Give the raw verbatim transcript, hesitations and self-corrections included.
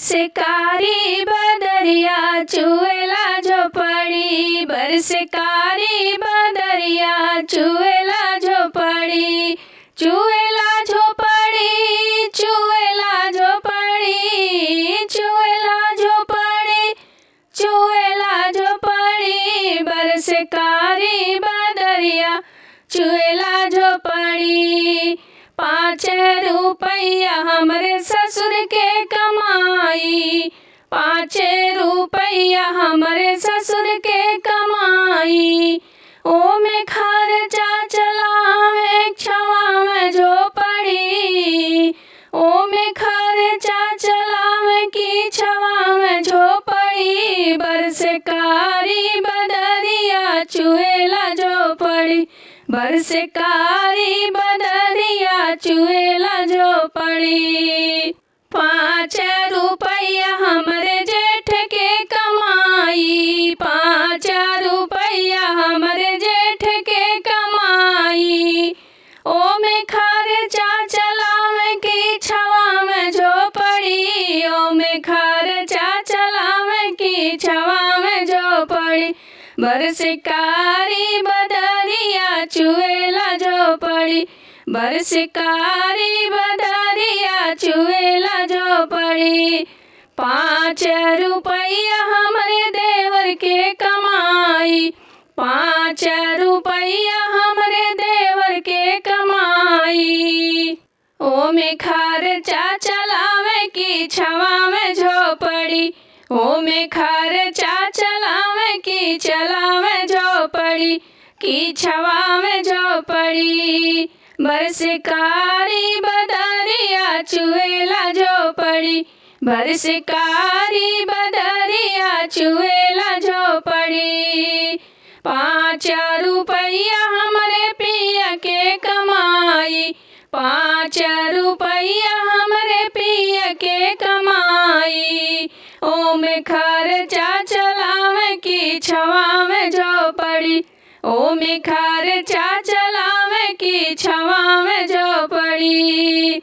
से कारी बदरिया चुएला झोपड़ी, बरसे कारी बदरिया चुएला झोपड़ी, चुएला झोपड़ी, चुएला झोपड़ी, चुएला झोपड़ी, चुएला झोपड़ी, बरसे कारी बदरिया चुएला झोपड़ी। पाँच रुपया हमरे ससुर के कमाई, पाँच रुपया हमरे ससुर के कमाई, ओमे खर्चा चलावे छवावे झोपड़ी, ओमे खर्चा चलावे की छवावे झोपड़ी। बरसे कारी बदरिया चुएला झोपड़ी, बरसे कारी बदरिया चुएला झोपड़ी। पाँच रुपया हमरे जेठ के कमाई, पाँच रुपया हमरे जेठ के कमाई, ओमे खर्चा चलावे की छवावे झोपड़ी, ओमे खर्चा चलावे की छवावे झोपड़ी। बरसे कारी बदरिया चुएला झोपड़ी, बरसे कारी बदरिया चुएला झोपड़ी। पाँच रुपया हमरे देवर के कमाई, पाँच रुपया हमरे देवर के कमाई, ओमे खर्चा चलावे की छवावे झोपड़ी, ओमे खर्चा चलावे की चलावे झोपड़ी, की छवावे झोपड़ी। बरसे कारी बदरिया चुएला झोपड़ी, बरसे कारी बदरिया चुएला झोपड़ी। पाँच रुपया हमरे पिया के कमाई, पाँच रुपया हमरे पिया के कमाई, ओमे खर्चा चलावे की छवावे झोपड़ी, ओमे खर्चा चलावे की छवावे झोपड़ी।